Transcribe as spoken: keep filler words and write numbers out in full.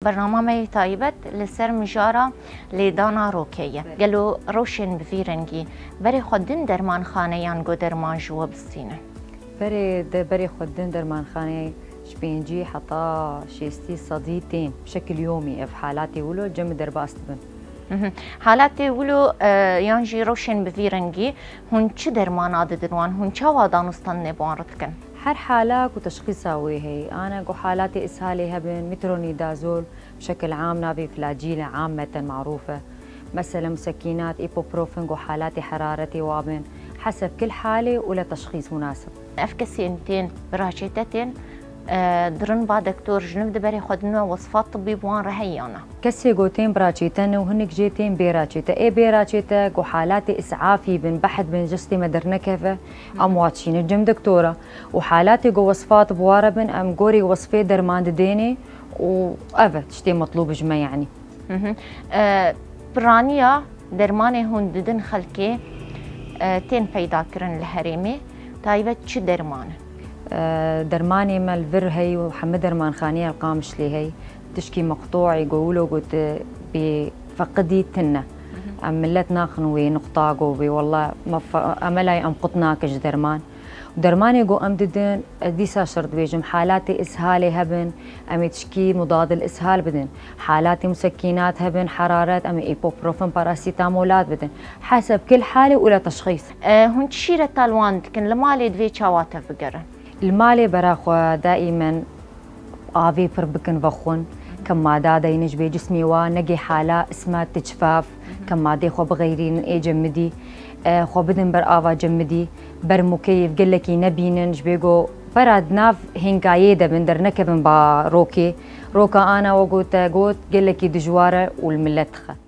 Bernama me yê taybet li ser mijara lêdana rokê ye. Gelo rewşên bi vî rengî berê xwe din dermanxaneyan ku derman ji we bistînin? Berê de, berê xwe din dermanxaneyê ji pêncî heta şêstî sedî tên bi şekil yomî ev halatê wilo cem derbas dibin. Mhm. Halatê wilo, e, yan jî rewşên bi vî rengî hûn çi dermana didin wan? Hûn çawa danûstandinê bi wan re dikin? Her hala ku teşxîsa wê heye. Ana ku halatê ishalê hebin, metronidazol bi şekil am navê flacîle ameten marûf e. Mesela musekînat, îpoprofen ku halatê heraretê wa bin. Heseb kil halê û le teşxîs munasib. Ev kesên tên biraçête tên, e, dirin ba dektor ji niv di berê xwe din we wesfa tibbî bi wan re heye ya na? Kesê ku tên biraçête ne û hinek jê tên bêraçête. Ê bêraçête ku halatê isafî bin, behd bin, jistê me dernekeve, em wa çînin cem dektora. Û halatê ku wesfat bi wa re bin, em gorî wesfê derman didênê û ev e tiştê metlûb ji me yanî. Mhm. E, piraniya dermanê hûn didin xelkê, e, tên peyda kirin li herêmê, taybet çi derman e? E, dermanê me li vir hey û hemî dermanxaneyê li Qamişlê hey. Tişkî meqtûî ku wilo got bê feqidî tune. Mhm. Em millet naxin wê nuqta ku bê, wallah, me fe-, emelay em qut nakin ji derman. Dermanê ku em didin, ez dîsa şer dibêjim, halatê ishalê hebin, em ê tişkî mudadil ishal bidin. Halatê musekînat hebin, heraret, em ê îpoprofen, parasîtamolat bidin. Heseb kil halê û le teşxîs. E, hûn çi şîreta li wan dikin? Li malê divê çawa tev bigerin? Li malê bera xwe daîmen avê pir bikin vexwin, ke mada deynin ji bê cismê wa, negê hala isma tecfaf, ke madê xwe bixeyrînin ê cemidî, e, xwe bidin ber ava cemidî, ber mukeyf gelekî nebînin, ji bê ku pera di nav hênkayê de bin, dernekevin ba rokê. Roka ana we got te got gelekî dijwar e û li millet dixe.